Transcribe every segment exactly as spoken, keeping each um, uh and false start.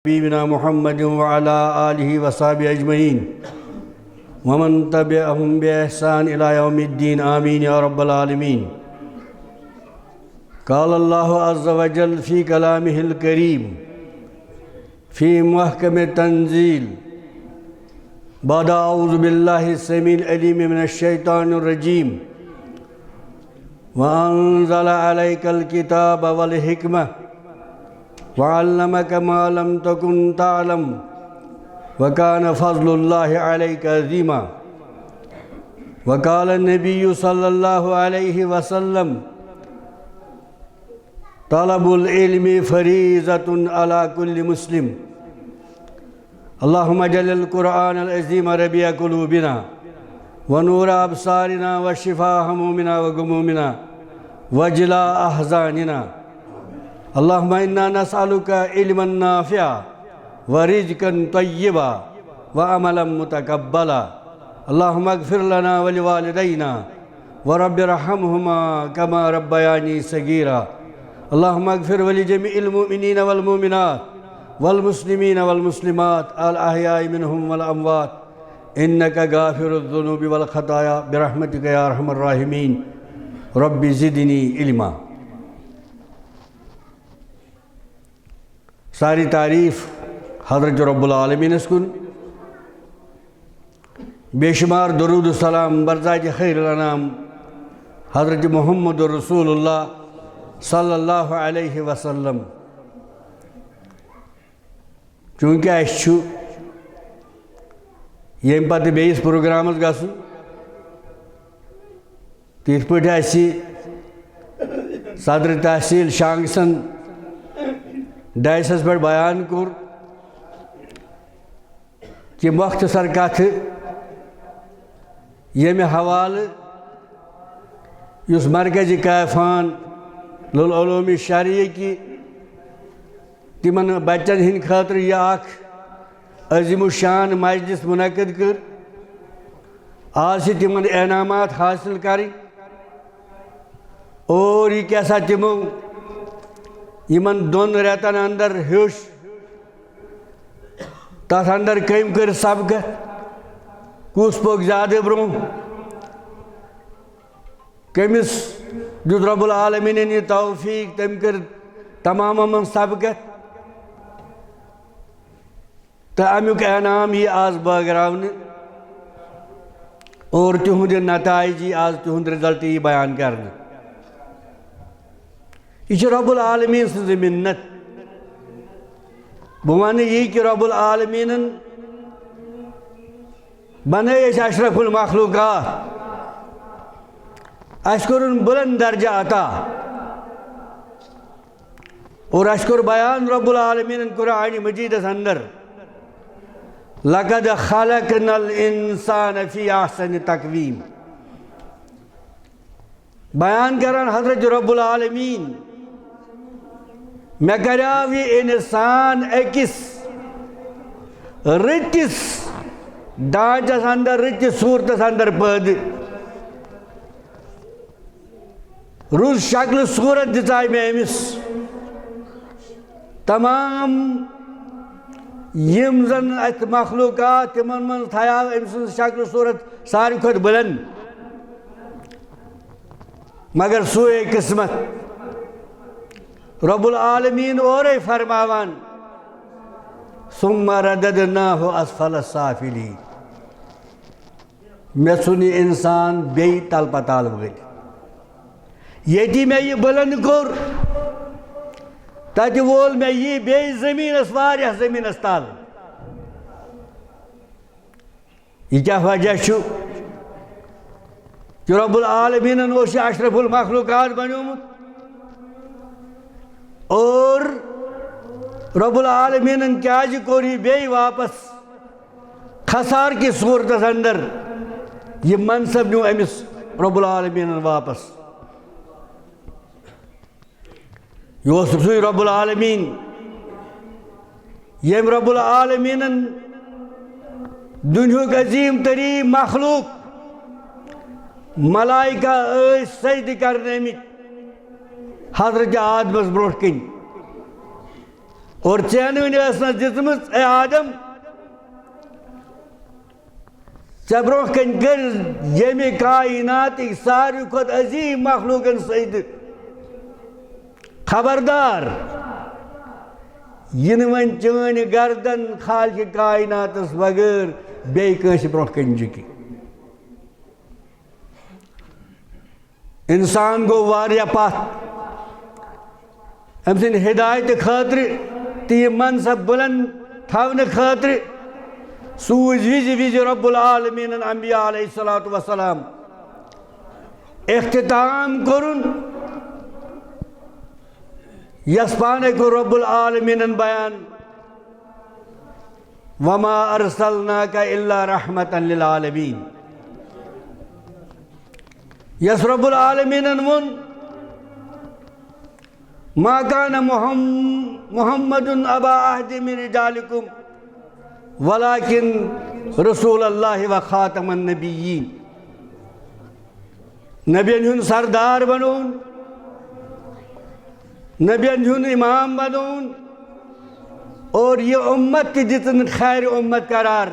حبيبنا محمد وعلى آله وصحبه أجمعين ومن تبعهم بإحسان إلى يوم الدين، آمين يا رب العالمين. قال الله عز وجل في كلامه الكريم في محكم التنزيل بعد أعوذ بالله السميع العليم من الشيطان الرجيم: وأنزل عليك الكتاب والحكمة وعلمك ما لم تكن تعلم وكان فضل الله عليك عظيما. وقال النبي صلى الله عليه وسلم: طلب العلم فريضة على كل مسلم. اللهم اجعل القرآن العظيم ربيع قلوبنا ونور أبصارنا وشفاء همومنا وغمومنا وجلاء أحزاننا. اللهم إنا نسألك علما نافعا ورزقا طيبا وعملا متقبلا. اللهم اغفر لنا ولوالدينا ورب ارحمهما كما ربياني صغيرا. اللهم اغفر ولجميع المؤمنين والمؤمنات والمسلمين والمسلمات الأحياء منهم والأموات إنك غافر الذنوب والخطايا برحمتك يا أرحم الراحمين. رب زدني علما. ساری تعریف حضرت رب العالمینس کُن، بے شمار درود و سلام بر ذات خیر الانام حضرت محمد رسول اللہ صلی اللہ علیہ وسلم۔ چونکہ اَسہِ چھُ ییٚمہِ پتہٕ بیٚیِس پروگرامس گژھُن، تہٕ یِتھ پٲٹھۍ اَسہِ صدر تحصیل شانگسن ڈائسس پٮ۪ٹھ بیان کوٚر، کہِ مختصر کتھٕ ییٚمہِ حوالہٕ یُس مرکزِ کیفان للعلوم شرعیہ کہِ تِمن بچن ہٕنٛدِ خٲطرٕ یہِ اکھ عظیم الشان مجلس منعقد کٔر۔ آز چھِ تِمن انعامات حٲصِل کرٕنۍ۔ اور یہِ کیٛاہ سا تِمو یِمن دۄن رٮ۪تن اندر ہیوٚچھ، تتھ اندر کٔمۍ کٔر سبقت، کُس پوٚک زیادٕ برونٛہہ، کٔمِس دیُت رب العالمینن یہِ توفیق، تٔمۍ کٔر تمامن منٛز سبقت۔ تہٕ امیُک انعام یی آز بٲگراونہٕ اور تِہُنٛد یہِ نتائج یی آز، تِہُنٛد result یی بیان کرنہٕ۔ یہِ چھِ رب العالمین سٕنٛز منت۔ بہٕ ونہٕ یی کہِ رب العالمینن بنٲے أسۍ اشرف المخلوقات، اَسہِ کوٚرُن بلند درجہ عطا۔ اور اَسہِ کوٚر بیان رب العالمینن قرآن مجیدس اندر، لقد خلقنا الانسان فی احسن تقویم۔ بیان کران حضرت رب العالمین، مےٚ کریاو یہِ انسان أکِس رٕتِس ڈھانچس اندر، رٕتِس صورتس اندر پٲدٕ۔ رٕژ شکل صورت دِژاے مےٚ أمِس۔ تمام یِم زن اتھ مخلوقات، تِمن منٛز تھایاو أمۍ سٕنٛز شکل صورت ساروی کھۄتہٕ بلند۔ مگر سُے قسمت، رب العالمین اورے فرماوان، ثم رددناه اسفل سافلین۔ مےٚ ژھُن یہِ انسان بیٚیہِ تل پتال وٲلۍ۔ ییٚتی مےٚ یہِ بلند کوٚر، تتہِ وول مےٚ یہِ بیٚیہِ زٔمیٖنس، واریاہ زٔمیٖنس تل۔ یہِ کیٛاہ وجہ چھُ کہِ رب العالمینن اوس یہِ اشرف المخلوقات بنیومُت؟ اور رب العالمینن کیٛازِ کوٚر یہِ بیٚیہِ واپس خسار کِس صورتس اندر؟ یہِ منصب نیوٗ أمِس رب العالمینن واپس۔ یہِ اوس سُے رب العالمین، ییٚمۍ رب العالمینن دُنیہُک عظیٖم تریٖن مخلوق ملائکہ ٲسۍ سجدٕ کرنٲمٕتۍ حضرت آدمس برونٛٹھ کِنۍ۔ اور ژےٚ نہٕ ٲس نہٕ دِژمٕژ، اے آدم، ژےٚ برونٛہہ کنہِ کٔرۍ ییٚمہِ کائناتٕکۍ ساروی کھۄتہٕ عظیٖم مخلوقن سجدٕ۔ خبردار، یہِ نہٕ وۄنۍ چٲنۍ گردن خالقِ کائناتس بغٲر بیٚیہِ کٲنٛسہِ برونٛہہ کنہِ جُکہِ۔ انسان گوٚو واریاہ پتھ۔ أمۍ سٕنٛدِ ہدایتہٕ خٲطرٕ تہٕ یہِ منصب بلند تھاونہٕ خٲطرٕ سوٗزۍ وِزِ وِزِ رب العالمیٖنن انبیاء علیہ الصلوۃ والسلام۔ اختتام کوٚرُن، یس پانے کوٚر رب العالمیٖنن بیان، وما ارسلناک الا رحمة للعالمین۔ یس رب العالمیٖنن ووٚن، ما كان محم-، محمد أبا أحد من رجالكم ولكن رسول الله وخاتم النبيين۔ نبین ہُنٛد سردار بنووُن، نبین ہُنٛد امام بنووُن، اور یہِ امت تہِ دِژٕن خیر امت قرار۔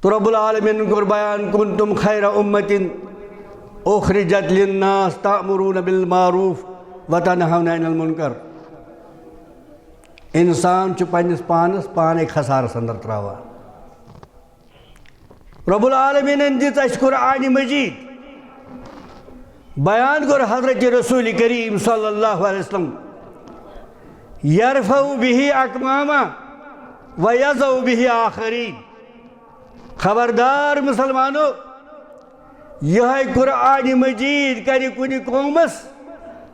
تو رب العالمین کوٚر بیان، کنتم خیر امت اخرجت للناس تأمرون بالمعروف وتنهون عن المنکر۔ انسان چھُ پننِس پانس پانے خسارس اندر تراوان۔ رب العالمینن دِژ اسہِ قرآن مجید، بیان کوٚر حضرت رسول کریم صلی اللہ علیہ وسلم، یرفع به اقواما و یضع به آخرین۔ خبردار مسلمانو، یہے قرآن مجید کرِ کُنہِ قومس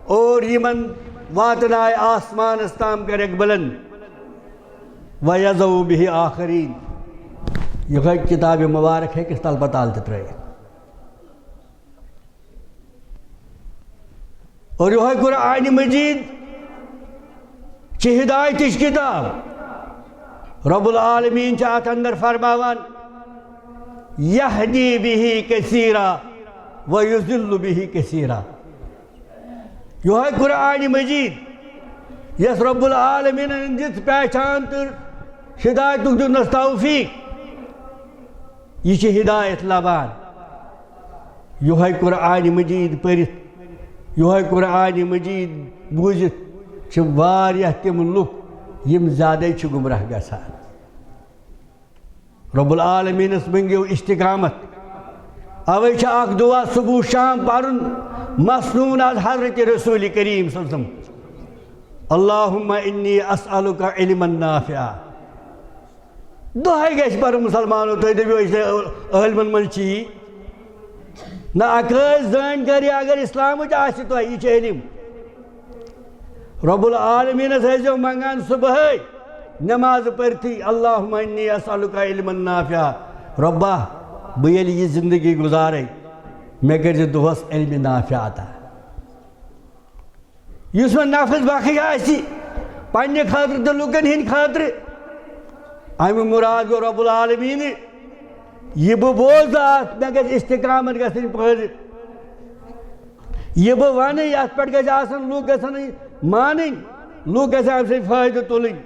اور یمن واتناوِ آسمانس تام کرٮ۪کھ بلند۔ و یضع به آخرین۔ یہے کتاب مبارک ہیٚکٮ۪س تل پتال تہِ ترٲیِتھ۔ اور یہے قرآن مجید چھِ ہدایتٕچ کتاب۔ رب العالمین چھِ اتھ اندر فرماوان، یہدی به کثیرا و یضل به کثیرا۔ یہے قرآن مجید، یس رب العالمینن دِژ پہچان تہٕ ہدایتُک دیُتنس توفیق، یہِ چھِ ہدایت لبان۔ یہے قرآن مجید پٔرِتھ، یہے قرآن مجید بوٗزِتھ چھِ واریاہ تِم لُکھ، یِم زیادَے چھِ گمراہ گژھان۔ رب العالمینس منگیو استقامت۔ اوے چھِ اکھ دعا صبح شام پرُن مسنون از حضرت رسول کریم صلی اللہ علیہ وسلم، اللہم انی اسألک علما نافعا۔ دۄہے گژھِ پرُن مسلمانو، تُہۍ دٔپِو أسۍ عٲلمن منٛز چھِ یی۔ نہ، اکٲے زٲنۍ کٔرِو، اگر اسلامٕچ آسہِ تۄہہِ، یہِ چھِ علم۔ رب العالمینس ٲسۍزیو منگان صبحٲے نماز پٔرتھٕے، اللہم انی اسألک علما نافعا۔ ربا، بہٕ ییٚلہِ یہِ زندگی گُزارے، مےٚ کٔرۍزِ دۄہس علمِ نافع عطا۔ یُس وۄنۍ نفس بخش آسہِ پننہِ خٲطرٕ تہٕ لُکن ہٕنٛدِ خٲطرٕ، اَمیُک مُراد گوٚو رب العالمیٖن، یہِ بہٕ بوزٕ اتھ، مےٚ گژھِ استقامت گژھٕنۍ پٲدٕ۔ یہِ بہٕ ونہٕ، یتھ پٮ۪ٹھ گژھِ آسُن، لُکھ گژھن مانٕنۍ، لُکھ گژھن امہِ سۭتۍ فٲیدٕ تُلٕنۍ۔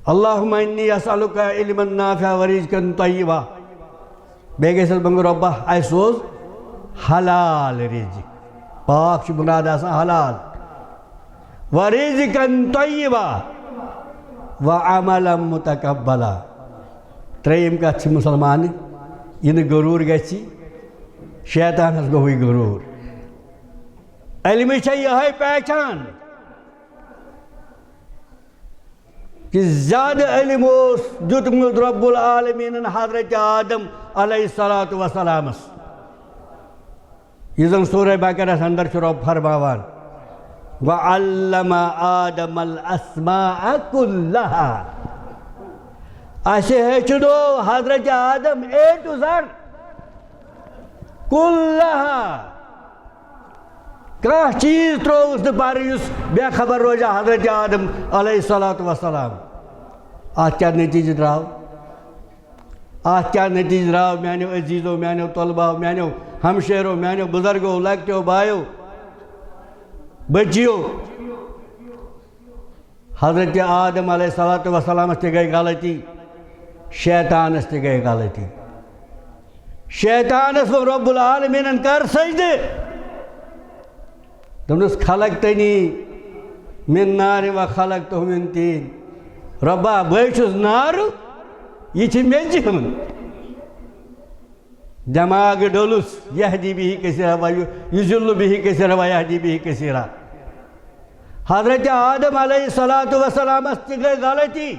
اللہم انی اسألک علما نافعا و رزقا طیبا۔ بیٚیہِ گژھِ اَسہِ منٛگُن، رۄبا، اَسہِ سوز حلال رزق۔ پاک چھُ مُراد آسان حلال۔ و رزقا طیبا و عملا متقبلا۔ ترٛیٚیِم کَتھ چھِ مُسلمانہٕ، یہِ نہٕ غروٗر گژھِ، شیطانَس گوٚوٕے غروٗر۔ علمٕچ چھےٚ یِہوٚے پہچان۔ کہ زیادٕ علم اوس دیُتمُت رب العالمینن حضرت آدم علیہ الصلوۃ والسلامس۔ یہِ زن سورہ بقرس اندر چھُ رب فرماوان، "وعلم آدم الاسماء کلہا۔" اسہِ ہیٚچھنو حضرت آدم A to Z کلہا۔ کانٛہہ چیٖز ترٛووُس نہٕ پَرٕ یُس بے خبر روزِ حضرت آدم علیہ الصلوۃ والسلام۔ اَتھ کیٛاہ نتیٖجہٕ درٛاو؟ اَتھ کیٛاہ نتیٖجہٕ درٛاو میٛانیو عزیٖزو، میٛانیو طلباو، میٛانیو ہمشیرو، میٛانیو بُزرگو، لۄکٹیو بایو؟ بچیو۔ حضرت آدم علیہ الصلوۃ والسلامس تہِ گٔے غلطی، شیطانس تہِ گٔے غلطی۔ شیطانس ووٚن رب العالمینن، کر سجدٕ۔ دوٚپنس، خلقتنی من نار و خلقتہ من طین۔ رۄبا، بہٕ چھُس نارُک، یہِ چھِ میٚژِ ہُنٛد۔ دماغ ڈولس، یہدی به کثیرا و یضل به کثیرا و یہدی به کثیرا۔ حضرت آدم علیہ الصلوۃ والسلامس تہِ گٔے غلطی۔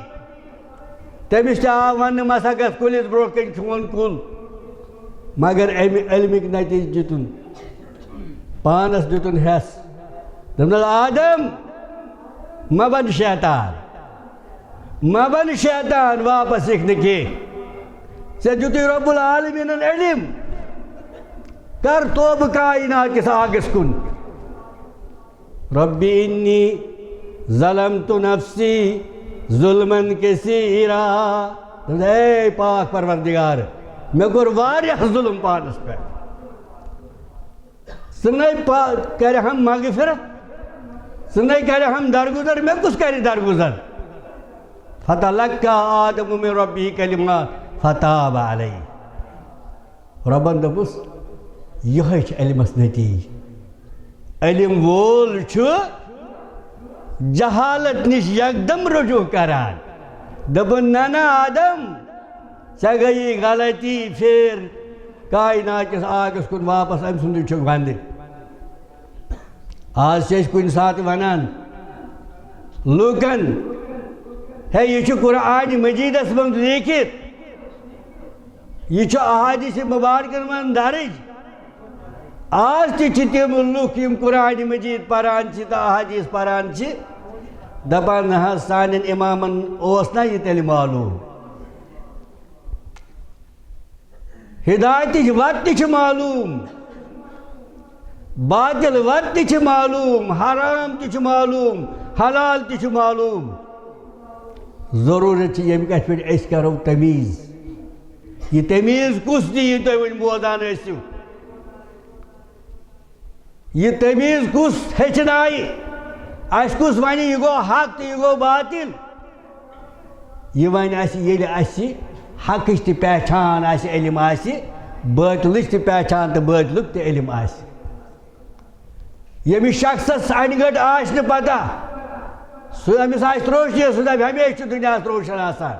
تٔمِس تہِ آو وننہٕ، مسا گژھ کُلِس برونٛہہ کَنہِ چون کُل۔ مگر امہِ علمٕکۍ نتیٖجہٕ دیُتُن، پانس دیُتُن حٮ۪س۔ دوٚپنس، آدم، مہ بن شیطان، مہ بن شیطان، واپس یِکھ نہٕ کینٛہہ۔ ژےٚ دیُتُے رب العالمینن علم، کر توبہٕ کائنات کِس آگس کُن۔ رب انی ظلمت نفسی ظلما کثیرا۔ دوٚپُن، اے پاک پروردگار، مےٚ کوٚر واریاہ ظلم پانس پٮ۪ٹھ۔ ژٕ نے پا-، کرِ ہم مغفرت، ژٕ نے کرِ ہم درگزر، مےٚ کُس کرِ درگزر؟ فتلقى آدم من ربه كلمات فتاب عليه۔ رۄبن دوٚپُس، یِہوٚے چھُ علمس نتیٖجہٕ۔ علم وول چھُ جہالت نِش یکدم رجوع کران۔ دوٚپُن، نہ، نہ، آدم، ژےٚ گٔیی غلطی، پھیر کائنات کِس آگس کُن واپس، أمۍ سُنٛدُے چھُ وندٕ۔ آز چھِ أسۍ کُنہِ ساتہٕ ونان لوٗکن، ہے، یہِ چھُ قرآنِ مجیدس منٛز لیٖکھِتھ، یہِ چھُ احادیث مبارکن منٛز درج۔ آز تہِ چھِ تِم لُکھ یِم قرآنِ مجید پران چھِ تہٕ احادیث پران چھِ، دپان، نہ حظ، سانٮ۪ن امامن اوس نہ یہِ تیٚلہِ معلوم۔ ہدایتٕچ وتھ تہِ چھِ معلوم، باطل وتھ تہِ چھِ معلوم، حرام تہِ چھُ معلوم، حلال تہِ چھُ معلوم۔ ضروٗرت چھِ ییٚمہِ کتھِ پٮ۪ٹھ أسۍ کرو تمیٖز۔ یہِ تمیٖز کُس دِیہِ تُہۍ وۄنۍ بوزان ٲسِو؟ یہِ تمیٖز کُس ہیٚچھنایہِ؟ اَسہِ کُس وَنہِ یہِ گوٚو حق تہٕ یہِ گوٚو باطل؟ یہِ وَنہِ اَسہِ ییٚلہِ اَسہِ حقٕچ تہِ پہچان آسہِ، علم آسہِ، باطلٕچ تہِ پہچان تہٕ باطلُک تہِ علم آسہِ۔ ییٚمِس شخصس اَنہِ گٔٹ آسہِ نہٕ پتہ، سُہ، أمِس آسہِ ترٛوشنٕے، سُہ دَپہِ ہمیشہِ چھُ دُنیاہَس روشن آسان۔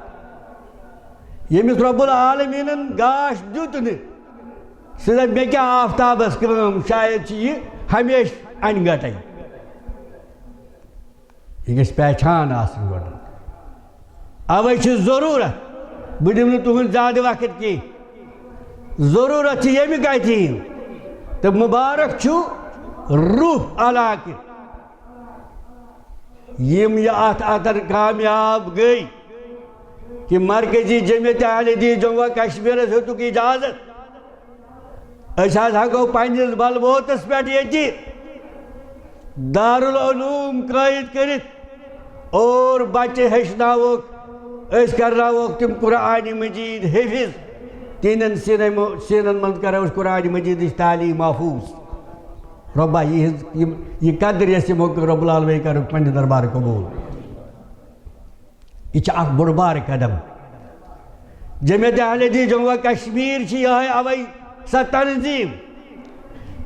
ییٚمِس رب العالمیٖنَن گاش دیُت نہٕ، سُہ دَپہِ، مےٚ کیٛاہ آفتابَس کٲم، شاید چھِ یہِ ہمیشہِ اَنہِ گَٹَے۔ یہِ گژھِ پہچان آسٕنۍ گۄڈٕ۔ اَوَے چھِ ضروٗرت، بہٕ دِمہٕ نہٕ تُہُنٛد زیادٕ وقت کینٛہہ، ضروٗرت چھِ ییٚمہِ کَتھِ ہِنٛز۔ تہٕ مُبارک چھُ روح علاقہٕ، یِم یہِ اَتھ اَتَن کامیاب گٔے کہِ مرکزی جمعیت اہل حدیث جموں و کشمیرَس ہیوٚتُکھ اجازت، أسۍ حظ ہٮ۪کو پننِس بلبوتس پٮ۪ٹھ ییٚتہِ دارالعلوم قٲیِد کٔرِتھ اور بچہِ ہیٚچھناووکھ، أسۍ کرناووکھ تِم قرآنِ مجیٖد حفظ، تِہنٛدٮ۪ن سیٖنن مو-، سیٖنن منٛز کرو أسۍ قرآنِ مجیٖدٕچ تعلیٖم محفوٗظ۔ رۄبا، یِہنٛز یِم، یہِ قدر یۄس یِمو کٔر، رۄب العالمین کرُکھ پننہِ دربارٕ قبوٗل۔ یہِ چھُ اکھ بوٚڑ بارٕ قدم۔ جمعیت اہل حدیث جموں و کشمیر چھِ یِہوٚے اَوَے سۄ تنظیٖم،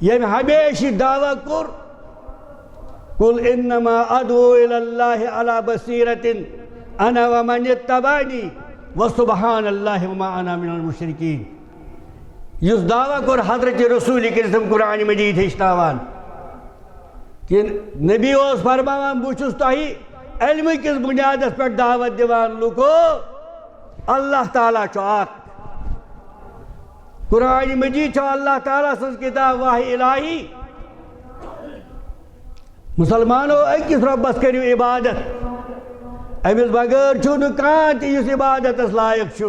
ییٚمۍ ہمیشہِ یہِ دعویٰ کوٚر، "قل انما ادعو الی اللہ علی بصیرۃ انا ومن اتبعنی وسبحان اللہ وما انا من المشرکین"۔ یُس دعویٰ کوٚر حضرت رسول کریم قرآن مجید ہیٚچھناوان، کہ نبی اوس فرماوان، "بہٕ چھُس تۄہہِ علمہٕ کِس بُنیادس پٮ۪ٹھ دعوت دِوان، لُکو، اللہ تعالیٰ چھُ اکھ۔ قرآن مجید چھُ اللہ تعالیٰ سٕنٛز کتاب وحی الہی۔ مسلمانو، أکِس رۄبس کٔرِو عبادت۔ أمِس بغٲر چھُنہٕ کانٛہہ تہِ یُس عبادتس لایق چھُ۔"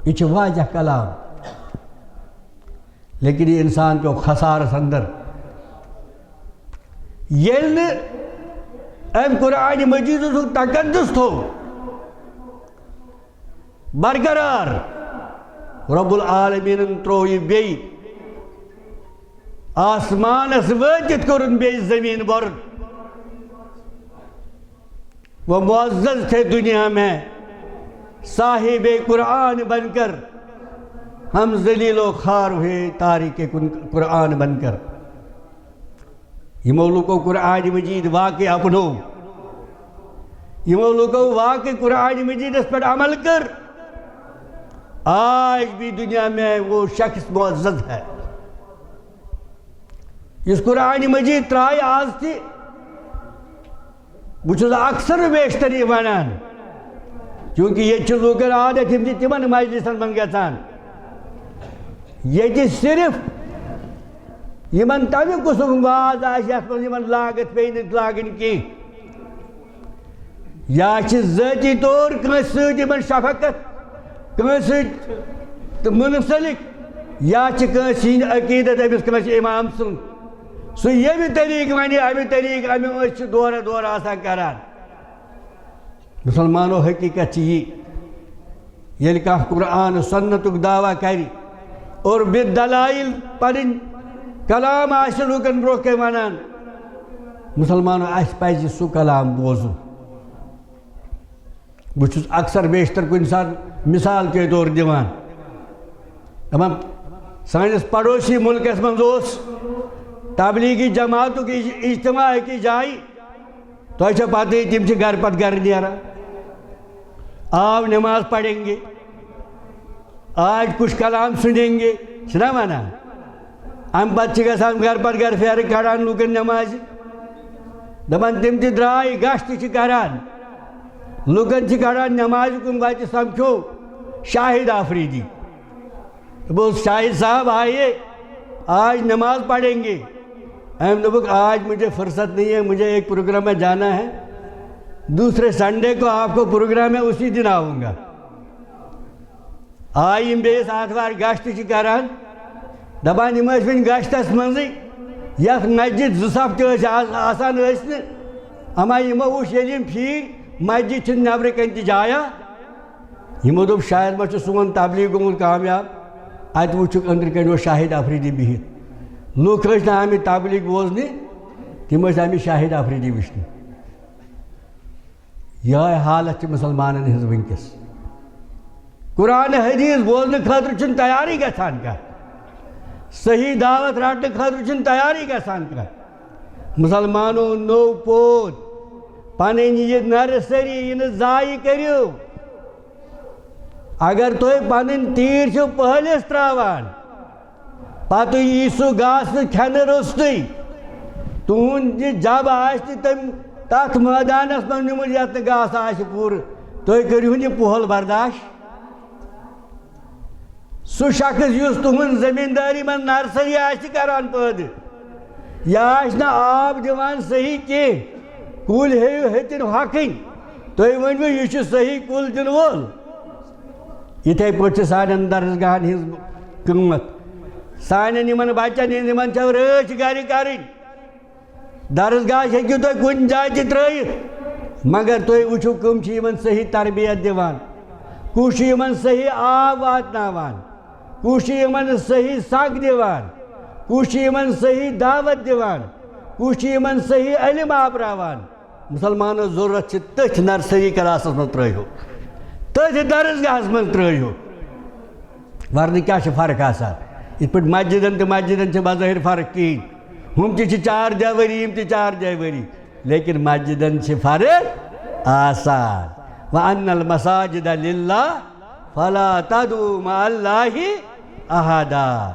یہِ چھُ واضح کلام۔ لیکن یہِ انسان پیوٚو خسارس اندر، ییٚلہِ نہٕ أمۍ قرآن مجیدُک تقدس تھوٚو برقرار، رب العالمینن ترٛوو یہِ بیٚیہِ آسمانس وٲتِتھ کوٚرُن بیٚیہِ زٔمیٖن بۄرُن۔ وہ معزز تھے دنیا میں صاحب قرآن بن کر، ہم ذلیل و خوار ہوئے تارک کن-، قرآن بن کر۔ یِمو لوٗکو قرآن مجید واقعی اپنو، یِمو لوٗکو واقعی قرآن مجیدس پٮ۪ٹھ عمل کٔر، آج بھی دنیا میں وہ شخص معزز ہے۔ یُس قرآن مجید ترٛایہِ آز تہِ، بہٕ چھُس اکثر و بیشتر یہِ وَنان، چوٗنٛکہِ ییٚتہِ چھُ لوٗکن عادت، یِم چھِ تِمن مجلسن منٛز گژھان، ییٚتہِ صرف یِمن تَمہِ قٕسمُک واز آسہِ، یَتھ منٛز یِمن لاگتھ پیٚیہِ نہٕ لاگٕنۍ کینٛہہ، یا چھِ ذٲتی طور کٲنٛسہِ سۭتۍ یِمن شفقت، کٲنٛسہِ سۭتۍ تہٕ منسلک، یا چھِ کٲنٛسہِ ہِنٛدۍ عقیدت أمِس کٲنٛسہِ امام سُنٛد۔ سُہ ییٚمہِ طریٖقہٕ وَنہِ، اَمہِ طریٖقہٕ، اَمہِ أسۍ چھِ دورہ دورہ آسان کران۔ مُسلمانو، حقیٖقت چھِ یہِ، ییٚلہِ کانٛہہ قرآن و سنتُک دعویٰ کرِ اور بالدلائل پنٕنۍ کلام آسہِ لوٗکن برٛونٛہہ کَنہِ وَنان، مُسلمانو، اَسہِ پَزِ سُہ کلام بوزُن۔ بہٕ چھُس اکثر بیشتر کُنہِ ساتہٕ مثال کے طور دِوان، دَپان، سٲنِس پڑوسی مُلکس منٛز اوس تبلیغی جماعتُک اج-، اجتماع أکِس جایہِ۔ تۄہہِ چھو پتہٕے، تِم چھِ گرٕ پتہٕ گرٕ نیران۔ آو نماز پڑھیں گے، آج کچھ کلام سنیں گے، چھِنہ ونان؟ امہِ پتہٕ چھِ گژھان گرٕ پتہٕ گرٕ پھیرٕ کڑان لوٗکن نمازِ۔ دپان تِم تہِ درٛاے، گشت چھِ کران، لوٗکن چھِ کڑان نمازِ کُن، وتہِ سمکھیو شاہد آفریدی۔ دوٚپُس، "شاہد صاحب آئیے، آج نماز پڑھیں گے۔" أمۍ دوٚپُکھ، "آج مجھے فرصت نہیں ہے، مجھے ایک پروگرام میں جانا ہے، دوسرے سنڈے کو آپ کو پروگرام ہے، اسی دن آؤں گا۔" آے یِم بیٚیِس آتھوار گشت چھِ کران، دپان یِم ٲسۍ وٕنہِ گشتس منٛزٕے، یتھ مسجد زٕ صف تہِ ٲسۍ آز-، آسان ٲسۍ نہٕ، اما یِمو وٕچھ ییٚلہِ یِم پھیٖرۍ، مسجد چھِ نٮ۪برٕ کنہِ تہِ جایا۔ یِمو دوٚپ، "شاید ما چھُ سون تبلیغ گوٚمُت کامیاب؟" اتہِ وٕچھُکھ أنٛدرٕ کنہِ اوس شاہد آفریدی بِہِتھ۔ لُکھ ٲسۍ نہٕ آمٕتۍ تبلیغ بوزنہِ، تِم ٲسۍ آمٕتۍ شاہد آفریدی وٕچھنہِ۔ یِہے حالت چھِ مُسلمانن ہٕنٛز وٕنکیٚس۔ قرآن حدیث بوزنہٕ خٲطرٕ چھُنہٕ تیارٕے گژھان کانٛہہ۔ صحیح دعوت رٹنہٕ خٲطرٕ چھُنہٕ تیارٕے گژھان کانٛہہ۔ مُسلمانو، نوٚو پود پنٕنۍ یہِ نرسری یہِ نہٕ ضایع کٔرِو۔ اگر تُہۍ پنٕنۍ تیٖر چھِو پہلِس ترٛاوان، پتہٕ یی سُہ گاسہٕ کھٮ۪نہٕ روٚستُے۔ تُہُنٛد یہِ جب آسہِ تہٕ تٔمۍ تتھ مٲدانس منٛز نیوٗمُت یتھ نہٕ گاسہٕ آسہِ پوٗرٕ، تُہۍ کٔرِہُن یہِ پۄہل برداش؟ سُہ شخص یُس تُہُنٛد زٔمیٖندٲری منٛز نرسری آسہِ کران پٲدٕ، یہِ آسہِ نہٕ آب دِوان صحیح کینٛہہ، کُلۍ ہیٚیِو ہیٚتِن ہۄکھٕنۍ، تُہۍ ؤنِو یہِ چھُ صحیح کُل دِنہٕ وول؟ یِتھے پٲٹھۍ چھِ سانٮ۪ن درسگاہن ہٕنٛز قۭمت۔ سانٮ۪ن یِمن بچن ہٕنٛز، یِمن چھو رٲچھ گرِ کرٕنۍ۔ درسگاہ ہیٚکِو تُہۍ کُنہِ جایہِ تہِ ترٲیِتھ، مگر تُہۍ وٕچھِو کٕم چھِ یِمن صحیح تربیت دِوان، کُس چھُ یِمن صحیح آب واتناوان، کُس چھُ یِمن صحیح سگ دِوان، کُس چھُ یِمن صحیح دعوت دِوان، کُس چھُ یِمن صحیح علم آپراوان۔ مُسلمانو، ضروٗرت چھِ تٔتھۍ نرسری کلاسس منٛز ترٲیہوکھ، تٔتھۍ درسگاہس منٛز ترٲیہوکھ، ورنہٕ کیٛاہ چھِ فرق آسان؟ یِتھ پٲٹھۍ مسجدن تہٕ مسجدن چھِ بظٲہر فرق کِہیٖنۍ، ہُم تہِ چھِ چار دۄہ ؤری، یِم تہِ چار دۄہ ؤری، لیکن مسجدن چھِ فرق آسان۔ وَأَنَّ الْمَسَاجِدَ لِلَّهِ فَلَا تَدْعُوا مَعَ اللَّهِ أَحَدًا۔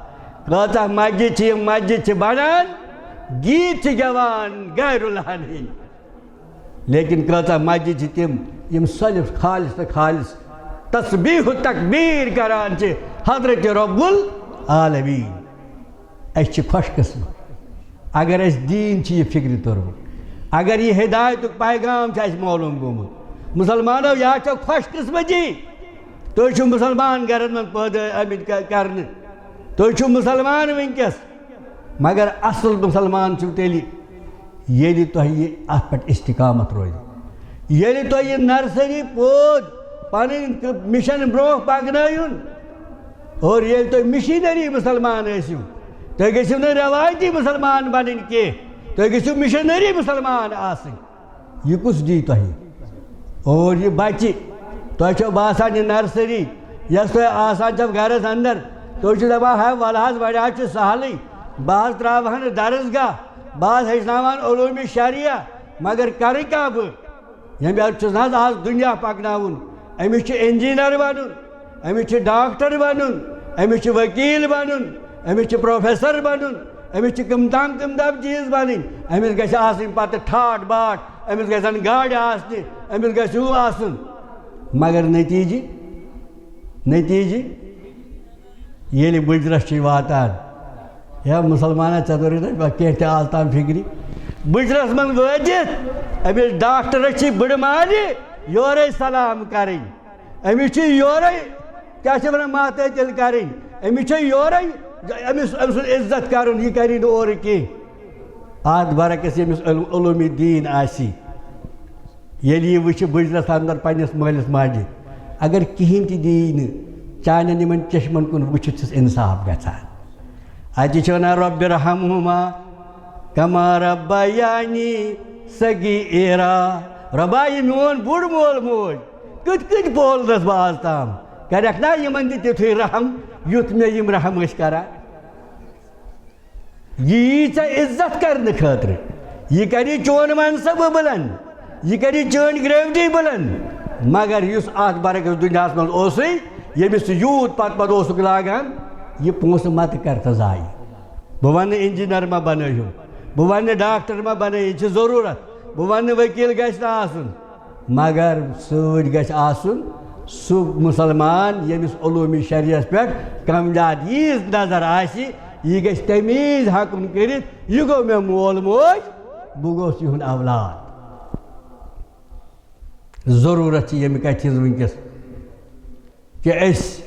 کۭژاہ مسجد چھِ، یِم مسجد چھِ بنان، گیٖت چھِ گٮ۪وان غیر اللہن ہٕنٛدۍ۔ لیکن کۭژاہ مسجد چھِ تِم، یِم صرف خالص تہٕ خالص تسبیح و تکبیر کران چھِ حضرت رب العالمین۔ أسۍ چھِ خۄش قسمت اگر اَسہِ دیٖن چھِ یہِ فکرِ توٚرمُت، اگر یہِ ہدایتُک پیغام چھُ اَسہِ معلوم گوٚمُت۔ مُسلمانو، یا چھو خۄش قسمتی، تُہۍ چھِو مُسلمان گرن منٛز پٲدٕ آمٕتۍ ک-، کرنہٕ، تُہۍ چھِو مُسلمان وٕنکیٚس، مگر اصل مُسلمان چھِو تیٚلہِ، ییٚلہِ تۄہہِ یہِ اَتھ پٮ۪ٹھ استقامت روزِ، ییٚلہِ تۄہہِ یہِ نرسری پود پنٕنۍ ک-، مِشن برونٛہہ پکنٲیُن، اور ییٚلہِ تُہۍ مِشنری مُسلمان ٲسِو، تُہۍ گٔژھِو نہٕ رٮ۪وایتی مُسلمان بَنٕنۍ کینٛہہ، تُہۍ گٔژھِو مِشنٔری مُسلمان آسٕنۍ۔ یہِ کُس دی تۄہہِ؟ اور یہِ بَچہِ، تۄہہِ چھو باسان یہِ نرسری، یۄس تۄہہِ آسان چھو گَرَس اندر، تُہۍ چھِو دَپان، ہے وَلہٕ حظ، وۄنۍ حظ چھُ سہلٕے، بہٕ حظ ترٛاوہَن نہٕ درسگاہ، بہٕ حظ ہیٚچھناوان علوٗمِ شریعہ، مگر کَرٕ کیٛاہ بہٕ؟ ییٚمہِ آیہِ چھُس نہ حظ آز دُنیا پَکناوُن، أمِس چھُ engineer بَنُن، أمِس چھُ doctor بَنُن، أمِس چھُ ؤکیٖل بَنُن، أمِس چھُ professor بَنُن، أمِس چھِ کٕم تام کٕم تام چیٖز بَنٕنۍ، أمِس گژھِ آسٕنۍ پَتہٕ ٹھاٹھ باٹھ، أمِس گژھن گاڑِ آسنہِ، أمِس گژھِ ہُہ آسُن۔ مگر نتیٖجہِ، نتیٖجہِ ییٚلہِ بُجرَس چھِ واتان، یا مُسلمانہ، ژےٚ توٚرُے نہ کینٛہہ تہِ آز تام فِکرِ؟ بُجرَس منٛز وٲتِتھ أمِس ڈاکٹرَس چھِ بٕڈٕ مالہِ یورَے سلام کَرٕنۍ، أمِس چھِ یورَے، کیٛاہ چھِ وَنان، ماتٲتِل کَرٕنۍ، أمِس چھِ یورَے، أمِس، أمۍ سُنٛد عزت کَرُن، یہِ کَری نہٕ اورٕ کینٛہہ۔ اَتھ برعکس ییٚمِس علم، علومِ دیٖن آسہِ، ییٚلہِ یہِ وٕچھِ بُجرَس اندر پنٛنِس مٲلِس ماجہِ، اگر کِہیٖنۍ تہِ دی نہٕ، چانٮ۪ن یِمَن چشمَن کُن وٕچھِتھ چھُس اِنصاف گژھان۔ اَتہِ چھِ وَنان، رب ارحمہما کما ربیانی صغیرا۔ رۄبا، یہِ میون بوٚڑ مول موج، کِتھ کٔنۍ پولنَس بہٕ آز تام؟ کَرٮ۪کھ نا یِمَن تہِ تیُتھُے رحم، یُتھ مےٚ یِم رحم ٲسۍ کَران؟ یہِ یی ژےٚ عزت کرنہٕ خٲطرٕ، یہِ کری چون منصب بلند، یہِ کری چٲنۍ gravity بلند۔ مگر یُس اتھ برعکس دُنیاہس منٛز اوسُے، ییٚمِس ژٕ یوٗت پتہٕ پتہٕ اوسُکھ لاگان، یہِ پونٛسہٕ متہٕ کر تہٕ ضایع۔ بہٕ ونہٕ engineer ما بنٲیِو، بہٕ ونہٕ doctor ما بنٲیِو، یہِ چھِ ضروٗرت۔ بہٕ ونہٕ ؤکیٖل گژھِ نہٕ آسُن، مگر سۭتۍ گژھِ آسُن سُہ مُسلمان، ییٚمِس علوٗمِ شریعس پٮ۪ٹھ کمزاد ییٖژ نظر آسہِ، یہِ گژھِ تَمہِ وِزِ حکم کٔرِتھ، یہِ گوٚو مےٚ مول موج، بہٕ گوٚوس یِہُنٛد اولاد۔ ضروٗرت چھِ ییٚمہِ کَتھِ ہِنٛز وٕنکیٚس، کہِ أسۍ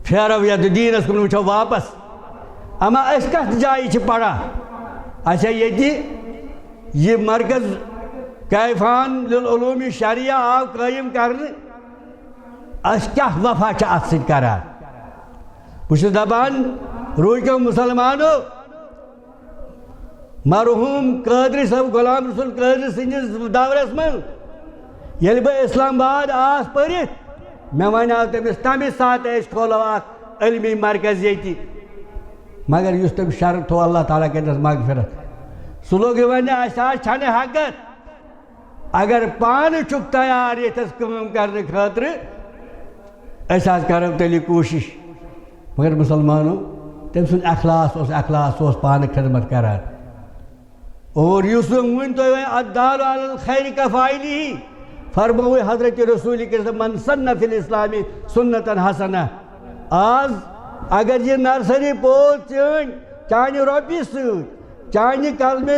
پھیرو یَتھ دیٖنَس کُن، وٕچھو واپس، اما أسۍ کَتھ جایہِ چھِ پَران؟ اچھا، ییٚتہِ یہِ مرکز کیفان للعلوم شریعہ آو قٲیِم کرنہٕ، أسۍ کیٛاہ وفا چھِ اَتھ سۭتۍ کران؟ بہٕ چھُس دَپان، روٗزۍتو مُسلمانو، مرحوٗم قٲدری صٲب، غلام رسول قٲدری سٕنٛدِس دورس منٛز ییٚلہِ بہٕ اسلام آباد آس پٔرِتھ، مےٚ وَنیٛاو تٔمِس، تَمہِ ساتہٕ أسۍ کھولو اَکھ علمی مرکز ییٚتہِ۔ مگر یُس تٔمۍ شرط تھوٚو، اللہ تعالیٰ کٔرِنَس مغفرت، سُہ لوٚگ یہِ وَننہِ، اَسہِ حظ چھَنہٕ ہٮ۪کَتھ۔ اگر پانہٕ چھُکھ تیار ییٚتھَس کٲم کرنہٕ خٲطرٕ، أسۍ حظ کرو تیٚلہِ کوٗشِش۔ مگر مُسلمانو، تٔمۍ سُنٛد اخلاص اوس اخلاص، سُہ اوس پانہٕ خدمت کران۔ اور یُس وۄنۍ وٕنۍ تۄہہِ وۄنۍ الدال علی الخیر کفاعلی، فرمووُے حضرت رسول کریم، من سن فی الاسلام سنتن حسنہ۔ آز اگر یہِ نرسری پوز چٲنۍ، چانہِ رۄپیہِ سۭتۍ، چانہِ کلمہِ،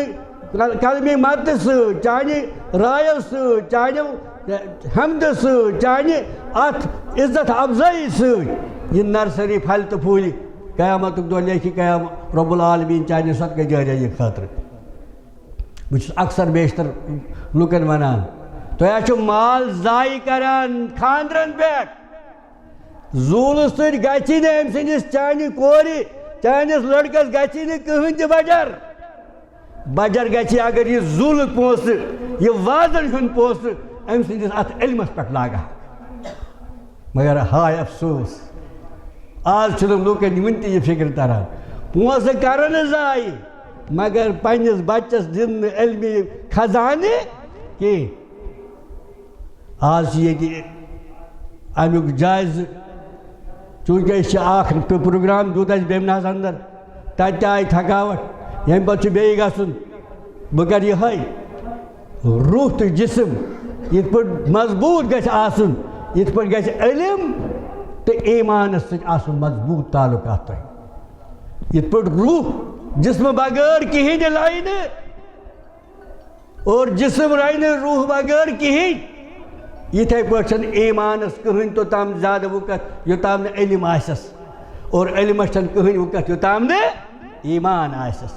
کلمہِ مدتہٕ سۭتۍ، چانہِ رایو سۭتۍ، چانہِ حمدٕ سۭتۍ، چانہِ اتھ عزت افزٲیی سۭتۍ یہِ نرسری پھلہِ تہٕ پھوٗلہِ، قیامتُک دۄہ لیکھِ قیام رب العالمین چانہِ صدقہ جاریہ یہِ خٲطرٕ۔ بہٕ چھُس اکثر بیشتر لُکن ونان، تُہۍ حظ چھِو مال ضایع کران خاندرن پٮ۪ٹھ۔ زوٗلہٕ سۭتۍ گژھِ نہٕ أمۍ سٕنٛدِس، چانہِ کورِ، چٲنِس لڑکس گژھِ نہٕ کٕہٕنۍ تہِ بجر۔ بجر گژھِ، اگر یہِ زوٗلہٕ پونٛسہٕ، یہِ وازن ہُنٛد پونٛسہٕ أمۍ سٕنٛدِس اتھ علمس پٮ۪ٹھ لاگہٕ ہا۔ مگر ہاے افسوس، آز چھُنہٕ لوٗکن وُنہِ تہِ یہِ فِکر تران۔ پونٛسہٕ کرن نہٕ ضایع، مگر پننِس بچس دِن نہٕ علمی خزانہٕ کینٛہہ۔ آز چھِ ییٚتہِ اَمیُک جایزٕ، چوٗنٛکہِ أسۍ چھِ اَکھ پروگرام دیُت اَسہِ بیمناہَس اندر، تَتہِ تہِ آیہِ تھکاوٹ، ییٚمہِ پَتہٕ چھُ بیٚیہِ گژھُن۔ بہٕ کَرٕ یِہوٚے، روح تہٕ جسم یِتھ پٲٹھۍ مضبوٗط گژھِ آسُن، یِتھ پٲٹھۍ گژھِ علم تہٕ ایٖمانَس سۭتۍ آسُن مضبوٗط تعلق اَتھ تۄہہِ۔ یِتھ پٲٹھۍ روح جسمہٕ بغٲر کِہیٖنۍ تہِ لَیہِ نہٕ، اور جسم رَنہِ روح بغٲر کِہیٖنۍ۔ یِتھَے پٲٹھۍ چھَنہٕ ایٖمانَس کٕہٕنۍ توٚتام زیادٕ وُکَتھ، یوٚتام نہٕ علم آسٮ۪س، اور علمَس چھَنہٕ کٕہٕنۍ وُکَتھ، یوٚتام نہٕ ایٖمان آسٮ۪س۔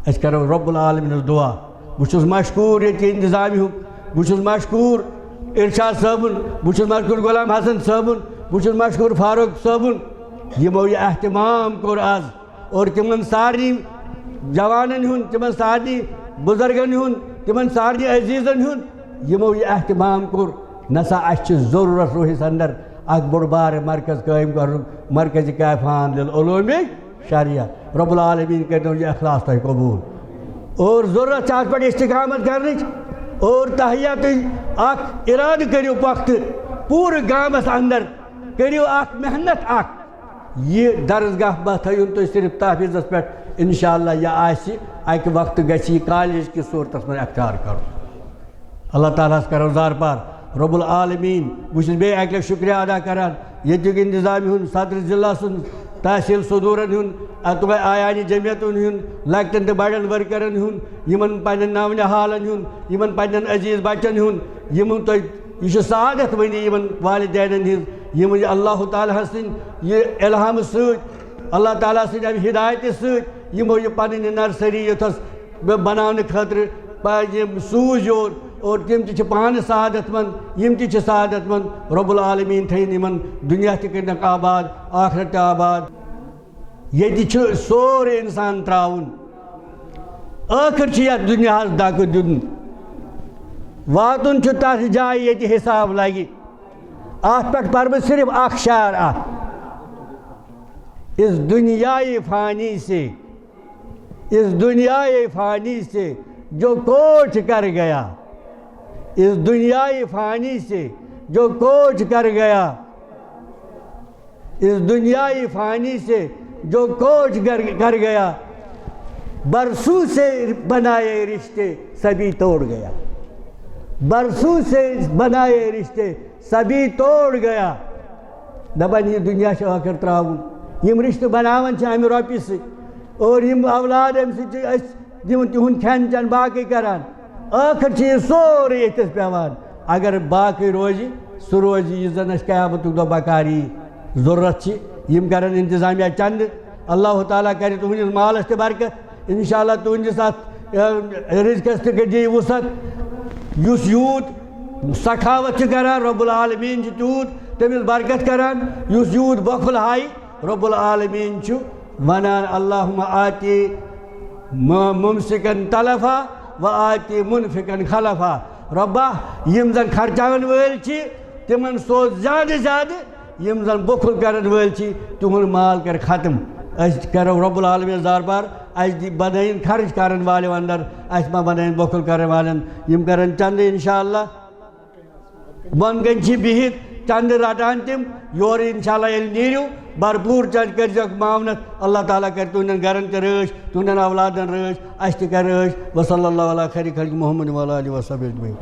أسۍ کَرو رب العالمینَس دُعا۔ بہٕ چھُس مشکوٗر ییٚتہِ کہِ انتظامیہُک، بہٕ چھُس مشکوٗر ارشاد صٲبُن، بہٕ چھُس مشکوٗر غلام حسن صٲبُن، بہٕ چھُس مشکوٗر فاروق صٲبُن، یِمو یہِ اہتمام کوٚر آز۔ اور تِمن سارنٕے جوانن ہُنٛد، تِمن سارنٕے بُزرگن ہُنٛد، تِمن سارنٕے عزیزن ہُنٛد، یِمو یہِ اہتمام کوٚر، نسا اَسہِ چھِ ضروٗرت روحس اندر اکھ بوٚڑ بارٕ مرکز قٲیِم کرُن، مرکز کافان للعلوم شریعہ۔ رب العالمین کٔرِنو یہِ اخلاص تۄہہِ قبوٗل۔ اور ضروٗرت چھِ اَتھ پٮ۪ٹھ استقامت کرنٕچ۔ اور تحیاتٕچ اکھ ارادٕ کٔرِو پۄختہٕ، پوٗرٕ گامس اندر کٔرِو اکھ محنت اکھ۔ یہِ درسگاہ مہ تھٲیِو تُہۍ صرف تحفظس پٮ۪ٹھ، انشاءاللہ یہِ آسہِ اکہِ وقتہٕ گژھِ یہِ کالج کِس صوٗرتس منٛز اختیار کرُن۔ اللہ تعالیٰ ہس کرو زارپار۔ رب العالمین، بہٕ چھُس بیٚیہِ اکہِ لٹہِ شُکریہ ادا کران ییٚتیُک انتظامیہ ہُنٛد، صدر ضلع سُنٛد، تحصیل صدورن ہُنٛد، اتھ آیانی جمعیتن ہُنٛد، لۄکٹٮ۪ن تہٕ بڑٮ۪ن ورکرن ہُنٛد، یِمن پننٮ۪ن نونہالن ہُنٛد، یِمن پننٮ۪ن عزیز بچن ہُنٛد، یِمن تۄہہِ، یہِ چھِ سعادت وۄنۍ یِمن والدینن ہٕنٛز، یِم یہِ اللہ تعالیٰ ہس سٕنٛدِ یہِ الہامہٕ سۭتۍ، اللہ تعالیٰ سٕنٛدِ امہِ ہدایتہِ سۭتۍ یِمو یہِ پنٕنۍ نرسری یوٚتھس بناونہٕ خٲطرٕ پا-، یِم سوٗز یور، اور تِم تہِ چھِ پانہٕ سعادت مند، یِم تہِ چھِ سعادت مند۔ رب العالمین تھٲیِن یِمن دُنیا تہِ کٔرِنَکھ آباد، آخرت تہِ آباد۔ ییٚتہِ چھُ سورُے انسان ترٛاوُن، ٲخٕر چھُ یتھ دُنیاہس دکہٕ دیُن۔ واتُن چھُ تتھ جایہِ ییٚتہِ حساب لگہِ۔ اتھ پٮ۪ٹھ پرٕ بہٕ صرف اکھ شعر اکھ۔ اس دنیای فانی سے، اس دنیای فانی سے جو کوچ کر گیا، اس دنیای فانی سے جو کوچ کر گیا، اس دنیای فانی سے جو کوچ کر، کر گیا، برسوں سے بنائے رشتے سبھی توڑ گیا، برسوں سے بنائے رشتے سبھی توڑ گیا۔ دپان، یہِ دُنیا چھُ ٲخٕر ترٛاوُن۔ یِم رِشتہٕ بناوان چھِ اَمہِ رۄپیہِ سۭتۍ، اور یِم اولاد اَمہِ سۭتۍ چھِ أسۍ دِوان تِہُنٛد کھٮ۪ن چٮ۪ن باقٕے کران۔ ٲخٕر چھُ یہِ سورُے ییٚتھس پٮ۪وان۔ اگر باقٕے روزِ، سُہ روزِ یُس زن اَسہِ قیامتُک دۄہ بکار یی۔ ضروٗرت چھِ، یِم کرن انتظامیہ چندٕ۔ اللہ تعالیٰ کرِ تُہنٛدِس مالس تہِ برکت۔ انشاءاللہ تُہنٛدِس اتھ، اے، رزقس تہِ دِیہِ وُسعت۔ یُس یوٗت سخاوت چھُ کران، رب العالمین چھُ تیوٗت تٔمِس برکت کران۔ یُس یوٗت بخل ہایہِ، رب العالمین چھُ ونان، اللہم آتی م-، ممسکن تلفا و آتی منفقن خلفا۔ ربا، یِم زن خرچاون وٲلۍ چھِ، تِمن سوز زیادٕ زیادٕ، یِم زن بخل کرن وٲلۍ چھِ، تِہُنٛد مال کر ختم۔ أسۍ کرو رب العالمین دربار، اَسہِ دِ-، بنٲیِن خرچ کرن والٮ۪و اندر، اَسہِ ما بنٲیِن بخل کرن والٮ۪ن۔ یِم کرن چندٕ انشاءاللہ۔ بۄن کَنۍ چھِ بِہِتھ چندٕ رٹان تِم، یورٕ انشاءاللہ ییٚلہِ نیٖرِو، بھرپوٗر چندٕ کٔرۍزیوکھ معاونت۔ اللہ تعالیٰ کرِ تُہنٛدٮ۪ن گرن تہِ رٲچھ، تُہنٛدٮ۪ن اولادن رٲچھ، اَسہِ تہِ کرِ رٲچھ۔ وصلی اللہ علی خیر خلق محمد وعلی آلہ وصحبہ اجمعین۔